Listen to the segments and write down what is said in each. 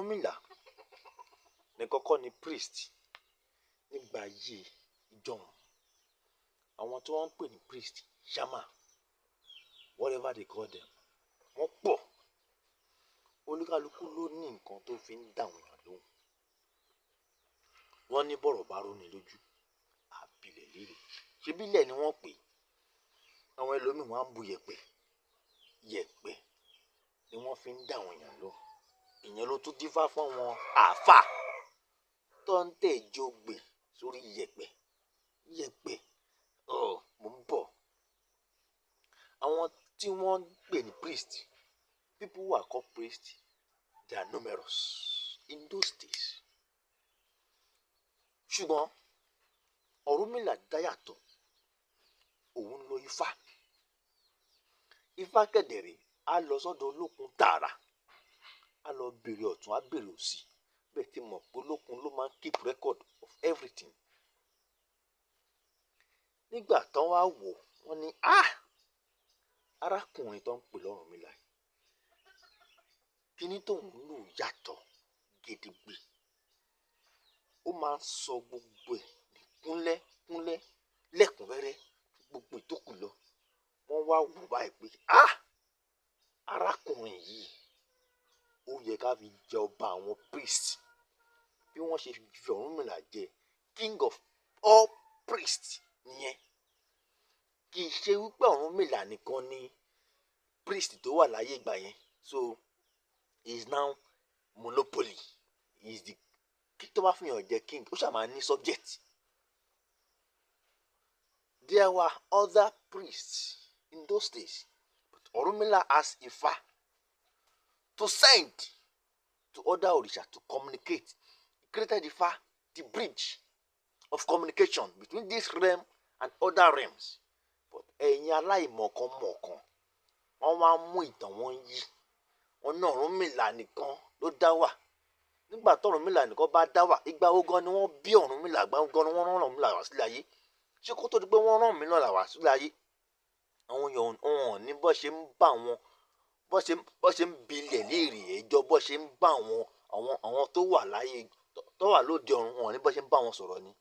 Ọ̀rúnmìlà ní kọ́kọ́ ni priest nígbà ayé ìjọhun. Àwọn tí wọ́n ń pè ní priest, shaman, whatever they call them, wọ́n pọ̀. Olúkálukú ló ní nǹkan tó fi ń dà wọ́n èèyàn lóhùn. Wọ́n ní bọ̀rọ̀ bá róni lójú, àbílẹ̀ léèrè. Ṣebí ilẹ̀ ni wọ́n pè é. Àwọn ẹlòmíì wọ́n á bu yẹ̀pẹ̀, yẹ̀pẹ̀ ni wọ́n fi ń dà àwọn èèyàn lóhùn. Ìyẹn ló tún dífá fún àwọn àáfàá tó ń tẹ̀jọ́ gbè sórí yẹ̀pẹ̀. Yẹ̀pẹ̀, ọ̀, mò ń bọ̀. Àwọn tí wọ́n ń pè ní priest, people who are called priest, they are numerous in those days. Ṣùgbọ́n Ọ̀rúnmìlà dá yàtọ̀, òun lo Ifá. Ifá kẹ̀dẹ̀rẹ̀, á lọ sọ́dọ̀ Olókun tààrà, á lọ bèrè ọ̀tún, á bèrè òsì. Bẹ́ẹ̀ tí mọ̀ pé Olókun ló máa ń keep record of everything. Nígbà tán wá wò, wọ́n ní, "Ah! Arákùnrin tó ń pè lọ́rúnmìlà yìí, kíní tóun lò yàtọ̀ gedegbe. Ó máa ń sọ gbogbo ẹ̀ ní kúnlẹ̀ kúnlẹ̀ lẹ́kùnrẹ́rẹ́ gbogbo ìtókù lọ." Wọ́n wá wò báyìí pé, "Ah! Arákùnrin yìí, ó yẹ ká fi jẹ ọba àwọn priest." Bí wọ́n ṣe fi Ọ̀rúnmìlà jẹ king of all priests nìyẹn. Kì í ṣe wípé Ọ̀rúnmìlà nìkan ni priest tó wà láyé ìgbà yẹn. So he is now monopoly. He is the tó bá fi hàn jẹ king, ó ṣáà máa ní subject. There were other priests in those days, but Ọ̀rúnmìlà has Ifá to send to other òrìṣà to communicate. He created Ifá, the bridge of communication between this realm and other realms. But ẹ̀yin aláìmọ̀kan mọ̀kan, wọ́n wá mú ìtàn wọn yí. Wọ́n ní Ọ̀rúnmìlà nìkan ló dá wà. Nígbà tí Ọ̀rúnmìlà nìkan bá dá wà, ìgbà wo gan ni wọ́n bí Ọ̀rúnmìlà? Ìgbà wo gan ni wọ́n rán Ọ̀rúnmìlà wá sílé ayé? Ṣé kó tó di pé wọ́n rán Ọ̀rúnmìlà wá sílé ayé, àwọn èèyàn wọn ní bó ṣe ń bá wọn, bó ṣe ń bilẹ̀ léèrè ẹjọ́, bó ṣe ń bá àwọn tó wà láyé, tó wà lóde ọ̀run, wọn ní bó ṣe ń bá wọn sọ̀rọ̀ ni?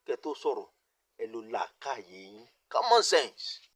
Kẹ́ tó sọ̀rọ̀, ẹ lo làákàyè yín, common sense.